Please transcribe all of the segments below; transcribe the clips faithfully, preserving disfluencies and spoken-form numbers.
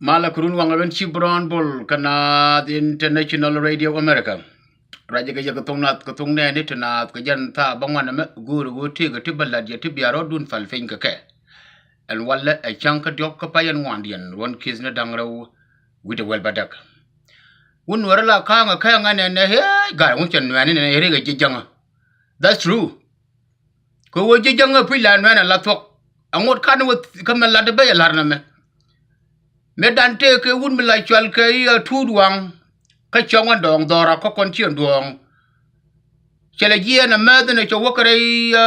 Malɛ kɛ run waŋ ɛ ben ci Brown Bol kä Naath International Radio America. Ruacɛ kɛ yɛ kɛ thoŋ nath kɛ thoŋ nɛɛni ti naath kɛ jɛn thaa bäŋuan ɛmɛ go̱o̱ri ɣöö tëëkɛ ti bä la̱t yɛ ti bia rɔ̱dun thal piny kɛ kɛ. Ɛn walɛ ɛ cäŋ kä diɔ̱k kä pay ɛn ŋuandiɛn ruɔ̱n ki̱thni da̱ŋ rɛw wi̱cdɛ wäl bädäk. Wun Nuäärä la ka̱a̱ŋ ɛ kɛɛŋ ɛn ɛn ɛ ɣee gat wun cɛ nuɛɛni nɛn ɛ rik ɛ ji̱ jäŋä. That's true. Kɛ ɣöö ji̱ jäŋä puc la nuɛn ala thuɔ̱k. Aŋot kan wä kä mɛ lat bä yɛ la̱r nɛmɛ. Mëë dan tëëkɛ wut mi la cual kɛ i̱ a Tuut Waŋ. Kä cɔŋ ɛn dɔɔŋ dhɔra kä kɔn ci ɛn duɔ̱ɔ̱ŋ. Cɛ lɛ jiɛɛn a mɛth ɛn ɛ cɛ wä kɛ rɛy, ɛ,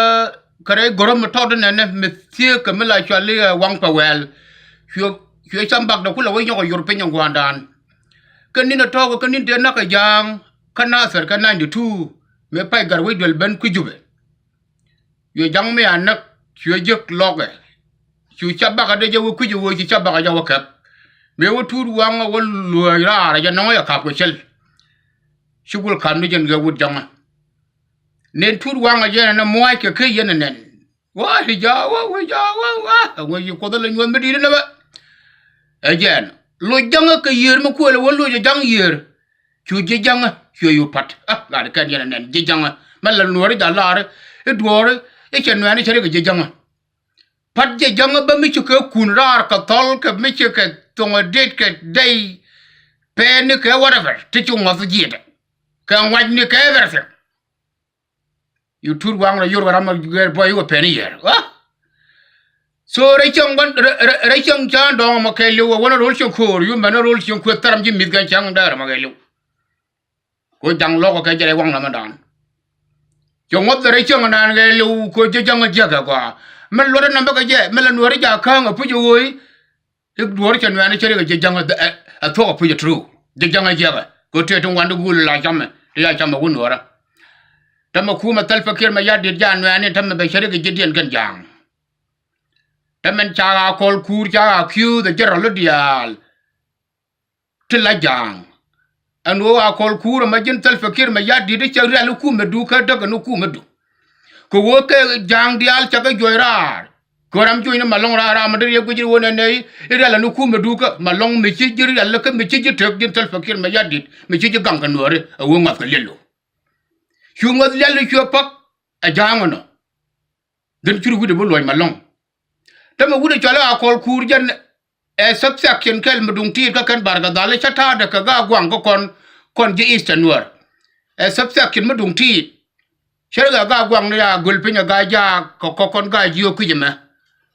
kɛ rɛy go̱rä mi tɔt ɛn ɛnɛ mi thieek kɛ mi la cual i̱ ɛ Waŋ Pɛ Wɛl. Cuɛ, cuɛ cam bakdɛ kulɛ wä nyɔk ɛ yor piny ɛn gua̱a̱ndan. Kä ni̱n ɛ tɔ̱ɔ̱k kä ni̱n tëë näk ɛ ja̱a̱ŋ kä Nathir kä ninety two mëë pay Gatwec duel ben kui̱ Jubɛ. Cuɛ ja̱ŋ mi a näk, cuɛ jek lɔkɛ. Cu ca bakä dee jɛ wä kui̱c ɛ ɣöö ci ca bakä jɛ wä kɛp. Mëë wä Tuut Waŋ ɛ wä luääc raar ɛ jɛ nɔŋ ɛ jɛ ka̱p kɛ cäl. Ci gul ka̱p ni jɛn kɛ wut ja̱ŋä. Nɛn Tuut Waŋ ɛ jɛn ɛn ɛ mua̱a̱c kɛ kä yɛn ɛ nɛn. Wa ci ja̱a̱ wa, wa ci ja̱a̱ wa, wa. Ɛ ŋuɛ ci Kuoth ɛ lɛ nyuɔ̱th mi di̱i̱t ɛn ɛ bä. Ɛ jɛn loc ja̱ŋä kɛ yiër mi kuël ɛ wä loc ɛ ja̱ŋ yiër. Cu ji̱ ja̱ŋä cuɛ yu pa̱t. A gat kɛn yɛn ɛ nɛn ji̱ ja̱ŋä. Mɛ la Nuääri ja̱ la̱r i̱ duɔ̱ɔ̱ri i̱ cɛ nuɛɛni cɛ rik ji̱ ja̱ŋä. Pa̱t ji̱ ja̱ŋä bä mi ci kɛ kun raar kɛ thɔl kɛ mi ci kɛ thoŋ ɛ det kɛ dɛy. Pɛɛni kɛ whatever ti ci ŋɔth ji̱ dɛ kɛ ŋua̱cni kɛ everything. Yu Tuut Waŋ rɔ yor kɛ ram a gɛr bɔy wä pɛn i̱ yɛr. Wa. So rɛy cäŋ gua̱n, rɛy, rɛy, rɛy cäŋ ca dɔ̱ŋ mɔ kɛɛliw wä wänä ro̱l cieŋ ko̱o̱r, yu mɛn ro̱l cieŋ kuëth thäram ji̱ mi̱th kɛn cäŋ däär mɔ kɛɛliw. Ko ja̱ŋ lɔkɔ kɛ jɛ rɛy waŋ nɔmɔ dan. Cɛ ŋuɔth rɛy cäŋ dan kɛɛliw ko ji̱ ja̱ŋ jiäk kɛ gɔaa. Mɛ luɔt inɔm bä kɛ jɛ, mɛ la Nuääri ja̱ kääŋ a puc ɛ ɣöö i̱. I̱ duɔ̱ɔ̱r cɛ nuɛɛni cɛ rik ɛ ji̱ ja̱ŋ ɛ, ɛ, ɛ thuɔ̱k ɛ puc ɛ true. Ji̱ ja̱ŋ ɛ jiäkɛ. Kɛ ɣöö tëë ti ŋuan ti guul la camɛ, ti ya camɛ wä Nuäärä. Täämɛ kumɛ Salva Kiir Mayardit ja̱ nuɛɛni, täämɛ bɛ cɛ rik ɛ ji̱ diɛn kɛn ja̱a̱ŋ. Täämɛ ca Akol Kuur ca accuse ɛ jɛn rɔl i̱ diaal. Ti la ja̱a̱ŋ. Ɛn ɣöö Akol Kuur ɛmɛ ji̱n Salva Kiir Mayardit i̱ cɛ rial i̱ kumɛdu kä däk ɛn i̱ kumɛdu. Kɛ ɣöö kɛ ja̱a̱ŋ diaal cɛ kɛ juɔc raar. Kɛ ɣöö ram juɔcni Malɔŋ raar ram mi dee riɛk guic i̱ ɣöö nɛnɛ i̱ rial ɛn i̱ kumɛdu kä Malɔŋ mi ci ji̱ rial kä mi ci ji̱ tëk ji̱n Salva Kiir Mayardit mi ci ji̱ gaŋ kɛ Nuääri ɛ ɣöö ŋɔth kɛ liɛl lo̱. Cu ŋɔth liɛl i̱ cuɛ päk ɛ ja̱a̱ŋ ɛnɔ. Dhin cur wi̱cdɛ bi luɔ̱c Malɔŋ. Täämɛ wut ɛ cɔal i̱ Akol Kuur jɛn ɛ subsection kɛl mi duŋ ti̱i̱t kä kɛn Barkadhal i̱ cä ta̱a̱dɛ kɛ Gaa Guaŋ kä kɔn, kɔn ji̱ Eastern Nuäär. Ɛ subsection mi duŋ ti̱i̱t. Cä rik ɛ Gaa Guaŋ ni a göl piny ɛ Gaa Jaak kɛ kɔn Gaa Jiök kui̱c ɛmɛ.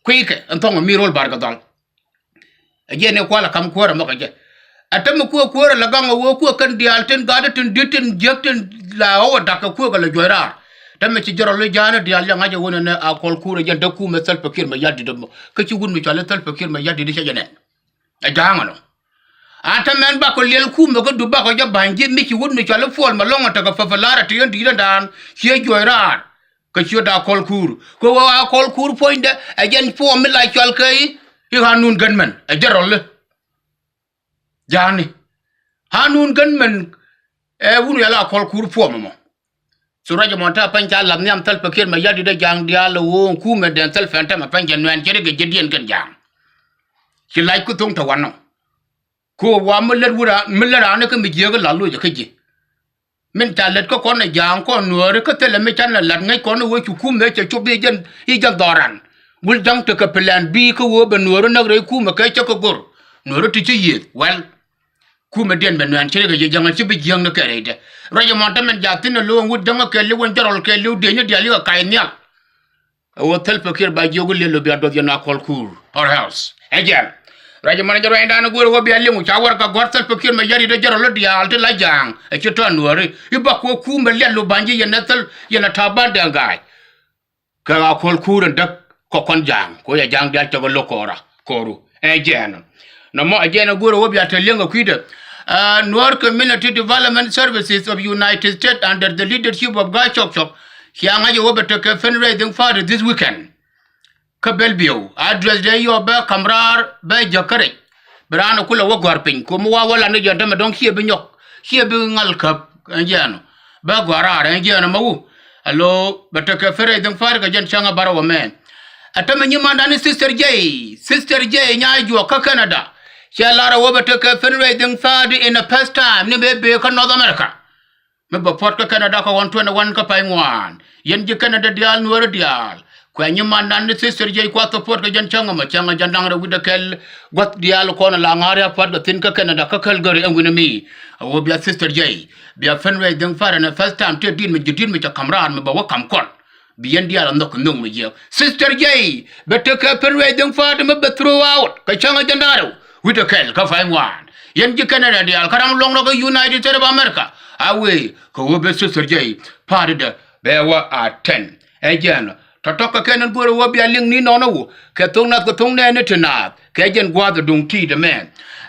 Kui̱ckɛ ɛn thɔŋ ɛ mi ro̱l Barkadhal. Ɛ jɛn ɛ kualɛ kam kuäärä mɔ kɛ jɛ. Ɛ täämɛ kuäär kuäärä la gaŋ ɛ ɣöö kuäär kɛn diaal tin gatdä tin di̱t tin jiäk tin la ɣɔw ɛ da̱k kɛ kuäär kɛ la juɔc raar. Täämɛ ci jɛ rɔl i̱ ja̱a̱n i̱ diaal liɛŋ ŋa̱c ɛ ɣöö nɛnɛ Akol Kuur ɛ jɛn te kumɛ Salva Kiir Mayardit ɛmɔ. Kä ci wut mi cɔal i̱ Salva Kiir Mayardit i̱ cä jɛ nɛn. Ɛ ja̱a̱ŋ ɛnɔ. A täämɛ ɛn bakɔ liɛl kumɛ kä dup bakɔ jɛ ba̱ny ji̱ mi ci wut mi cɔal i̱ Puɔl Malɔŋ ɛ tekɛ papa lar ɛ ti ɛn di̱i̱t ɛn daan ciɛ juɔc raar. Kä ciöt Akol Kuur. Kɛ ɣöö Akol Kuur puɔ̱nydɛ ɛ jɛn puɔ̱ɔ̱m mi la cɔal kɛ i̱, i̱ Hanun Gunmen. Ɛ jɛn rɔl i̱. Ja̱a̱ni. Hanun Gunmen ɛ wun yɛl Akol Kuur puɔ̱ɔ̱m ɛmɔ. Thurɛ jɛ mɔ ta̱a̱ pɛny ca lath nhiam Salva Kiir Mayardit ɛ ja̱a̱ŋ diaal ɛ ɣöö kumɛ dɛn Salva ɛn täämɛ pɛny jɛ nuɛɛn cɛ rik kɛ ji̱ diɛn kɛn ja̱a̱ŋ. Ci lac ku thoŋ te wanɔ. Kɛ ɣöö wa mi lät wut raan, mi lät raan kä mi jiääk i̱ lath loc ɛ kä ji̱. Min ca lät kä kɔn ɛ ja̱a̱ŋ kɔn Nuääri kä thilɛ mi canɛ la̱t ŋäc kɔn ɛ ɣöö cu kumɛ cɛ cop i̱ jɛn, i̱ jɛn dhɔran. Wul ja̱ŋ tekɛ plan B kä ɣöö bɛ Nuääri näk rɛy kumɛ kɛ cä kɛ go̱r. Nuääri ti ci yiëëth. Well, kumɛ diɛn bɛ nuɛɛn ci rik kɛ ji̱ ja̱ŋ ci bi jiäkni kɛ rɛydɛ. Ruac ɛmɔ te min ja̱ thi̱n ɛ lo̱o̱ŋ wut ja̱ŋ kɛ li̱w ɛn jɛ rɔl kɛ li̱w dieny i̱ diaal i̱ kɛ kac nhial. Ɛ ɣöö Salva Kiir ba jiök i̱ liɛl lo̱ bia duɔth yɛn Akol Kuur or else. Ɛ jɛn. Ruac ɛmɔ ni jɛ ruacdan i̱ go̱o̱r ɣöö bia liŋ ca wär kɛ gɔ̱a̱r Salva Kiir Mayardit ɛ jɛn rɔl i̱ diaal ti la ja̱a̱ŋ ɛ ci tɔ̱ Nuääri i̱ ba kuɛ kumɛ liɛl lo̱ ba̱ny ji̱ yɛn ɛ thil yɛn ɛ ta̱a̱ ba̱n dɛŋ ga̱a̱c. Kɛ Akol Kuur ɛn däk kɛ kɔn ja̱a̱ŋ kɛ ɣöö yɛ ja̱a̱ŋ diaal cɛ kɛ lo̱k kɔɔra kɔɔru. Ɛ jɛn. Nɔmɔ ɛ jɛn ɛ go̱o̱r ɛ wä bia te liɛŋ ɛ kui̱dɛ. Nuer Community Development Services of United States under the leadership of Guy Cɔk Cɔk cia ŋa̱c ɛ wä bɛ tekɛ fundraising party this weekend. Kä Bellevue address dee yɔp bɛ ka̱m raar bɛ jäk kärɛc. Bi raan ɛ kulɛ wä gɔ̱a̱r piny ko̱mi wa wä lat ni jɔn tämɛ dɔ̱ŋ ciɛ bi nyɔk ciɛ bi ŋal käp. Ɛn jɛn ɔ bɛ gɔ̱a̱r raar ɛn jɛn ɔ ma wu. Alo bɛ tekɛ fundraising party kɛ jɛn cäŋ ɛ bärä wä mɛn. Ɛ tämɛ nyimandan ni Sister J, Sister J Nyajuɔk kä Canada. Cɛ lar a wä bɛ tekɛ fundraising third in a first time ni bɛ bee kä North America. Mi bɛ puɔt kä Canada kä ɣɔn twenty one kä pay ŋuan. Yɛn ji̱ Canada diaal, Nuäri diaal. Kuɛ nyimandan ni Sister Jay kua support kɛ jɛn cäŋ ɛmɔ, cäŋ ɛ jɛn da̱ŋ rɛw wi̱cdɛ kɛl. Gua̱th diaal kɔn la ŋa̱r ya pua̱t kɛ thi̱n kä Canada kä Calgary ɛn wi̱ni mi. A wä bia Sister Jay bia fundraising third in a first time, tëë di̱t mi ji̱ di̱t mi cɛ ka̱m raar mi bɛ wä ka̱m kɔn. Bi yɛn diaal a nhɔk kɛ nhök mi jiääk. Sister Jay bɛ tekɛ fundraising third mi bɛ throw out kɛ cäŋ ɛ jɛn da̱ŋ rɛw wi̱cdɛ kɛl kä pay ŋuan. Yɛn ji̱ Canada diaal kä ram luɔ̱ŋ rɔ kä United States of America. A wee kɛ wä bɛ Sister Jay pa̱a̱tdɛ bɛ wä a ten. Ɛ jɛn tɔ̱tɔ̱ kɛ kɛn in go̱o̱rɛ wä bia liŋ ni nɔnɔ wä kɛ thok nath kɛ thok nɛɛni ti naath. Kɛ jɛn gua̱a̱th duŋ ti̱i̱t ɛmɛ.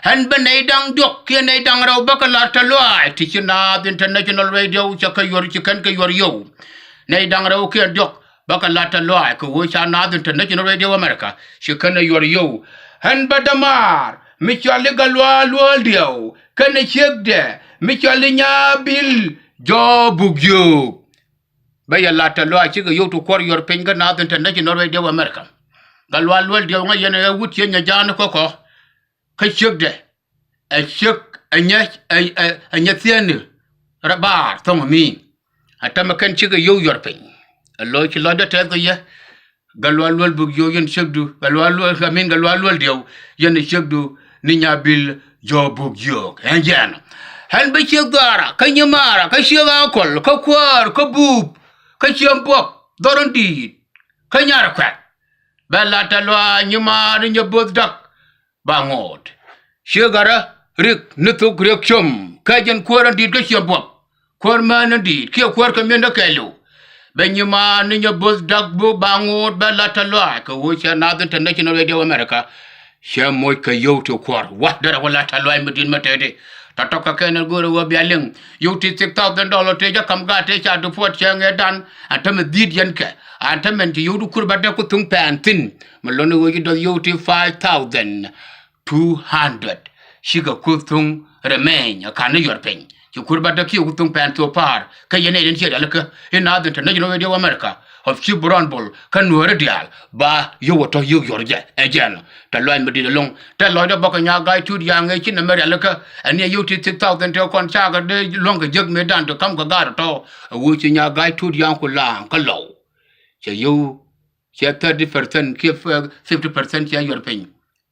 Ɣän bä nɛy da̱ŋ diɔ̱k kiɛ nɛy da̱ŋ rɛw bä kɛ la̱r tɛ̈th lɔaac ti ci Naath International Radio cɛ kɛ yuɔr, ci kɛn kɛ yuɔr yio̱w. Nɛy da̱ŋ rɛw kiɛ diɔ̱k bä kɛ la̱r tɛ̈th lɔaac kɛ ɣöö ca Naath International Radio America ci kɛn ɛ yuɔr yio̱w. Ɣän bä dämaar mi cɔal i̱ Gatluak Luel Diɛw kɛnɛ ciekdɛ mi cɔal i̱ Nyabil Jɔk Buk Yio̱o̱k. Bä yɛ la̱r tɛ̈th lɔaac cikɛ yio̱w ti kuɔr yuɔr piny kä Naath International Radio America. Gatluak Luel Diɛw ŋäc yɛn ɛ wut ciëny ɛ ja̱a̱n kä kɔ. Kä ciekdɛ ɛ ciek ɛ nyɛ, ɛ, ɛ, ɛ nyɛ thieenni rɛ baar thɔ̱ŋ mi. Ɛ täämɛ kɛn cikɛ yio̱w yuɔr piny. Ɛ lo̱c ci lɔcdä tɛth kɛ yɛ. Gatluak Luel Buk Yio̱o̱k yɛn ciekdu, Gatluak Luel, I mean, Gatluak Luel Diɛw yɛn ciekdu ni Nyabil Jɔk Buk Yio̱o̱k. Ɛn jɛn ɣän bä ciek dhɔaara kä nyimaara kä ciek akɔl kä kuäär kä bup kä ciek buɔp dhɔr in di̱i̱t kä nyar kuɛ̈th. Bɛ la̱r tɛ̈th lɔaac nyimaar ni Nyɛbo̱th Dak Baŋot. Ciek Ɣärä Rik ni Thok Riek Ciöm kɛ jɛn kuäär in di̱i̱t kä ciek buɔp. Kuäär män in di̱i̱t kiɛ kuäär kɛ mi̱endä kɛɛliw. Bɛ nyimaar ni Nyɛbo̱th Dak Buk Baŋot bɛ la̱r tɛ̈th lɔaac kɛ ɣöö cɛ Naath International Radio America. Cɛ moc kɛ yio̱w ti kuɔr. Wä derɛ wä la̱r tɛ̈th lɔaac mi di̱i̱t mi tëëdi. Tɔ̱tɔ̱ kɛ kɛn in go̱o̱rɛ wä bia liŋ. Yio̱w ti six thousand dollar tëë jɛ ka̱m gaat tëë ca deport cɛ ŋɛ dan. Ɛn täämɛ dhi̱i̱t yɛn kɛ. Ɛn täämɛ ci yio̱wdu kur bädäk ku thuŋ pɛn thi̱n. Mi lo̱n i̱ ɣöö ci dɔth yio̱w ti five thousand two hundred. Cikɛ ku thuŋ remain ɛ ka̱n ni yuɔr piny. Ci kur bädäk kiɛ ku thuŋ pɛn thok pa̱a̱r. Kä yɛn ɛ den ciɛ rialikä i̱ Naath International Radio America of Chief Brown Bol kä Nuääri diaal ba yio̱w ɛ tɔ̱ yio̱w yuɔr jɛ ɛ jɛn. Tɛ̈th lɔaac mi di̱i̱t ɛlɔ̱ŋ, tɛ̈th lɔcdä bä kɛ Nyagai Tut Yaŋ ɛ ci nɛmɛ rialikä. Ɛn ni ɛ yio̱w ti six thousand tëë kɔn cakɛ dee luäŋ kɛ jek mëëdan ti ka̱m kɛ gaat ɛ tɔ̱. Ɛ ɣöö ci Nyagai Tut Yaŋ ku laaŋ kä Lɔw. Cɛ yio̱w, cɛ thirty percent kiɛ fifty percent cɛ yuɔr piny.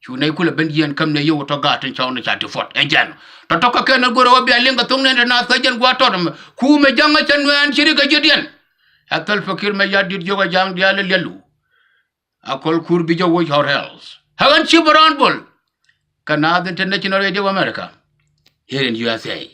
Cu nɛy kulɛ ben jiɛɛn käm ni yio̱w tɔ̱ gaat tin cɔw ni ca deport. Ɛn jɛn tɔ̱tɔ̱ kɛ kɛn in go̱o̱rɛ wä bia liŋ kɛ thok nɛɛni ti naath kä jɛn gua̱a̱th tɔt ɛmɛ. Kumɛ Ja̱ŋ ɛ cɛ nuɛɛn ci rik kɛ ji̱ diɛn. Ɛ Salva Kiir Mayardit jiök ɛ Ja̱ŋ diaal i̱ liɛlu. A kɔl kur bi jɛ woc or else. Ɛ ɣän Chief Brown Bol kɛ Naath International Radio America here in U S A.